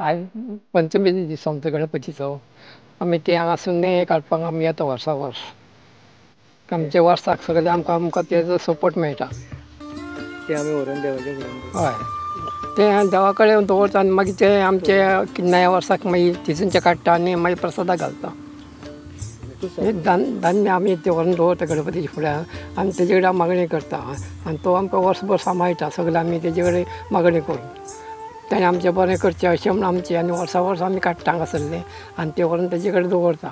आयज पंचमी दीस आमचो गणपतीचो. आमी ते हांगासून नेये काडपाक आमी येता वर्सा वर्स. आमच्या वर्साक सगळे आमकां आमकां तेजो सपोर्ट मेळटा. ते आमी व्हरून देवाच्या फुड्यान. हय, ते देवा कडेन दवरता आनी मागीर ते आमचे नव्या वर्साक मागीर तितूनचे काडटा आनी मागीर प्रसादाक घालता. धान्य आमी ते व्हरून दवरता गणपतीच्या फुड्यान आनी तेजे कडेन मागणी करता आनी तो आमकां वर्सभर सांबाळटा. सगळें आमी तेजे कडेन मागणी करून तेणें आमचें बरें करचें अशें म्हूण आमचें आनी वर्सा वर्सा आमी काडटा हांगासरलें आनी तें व्हरून तेजे कडेन दवरता.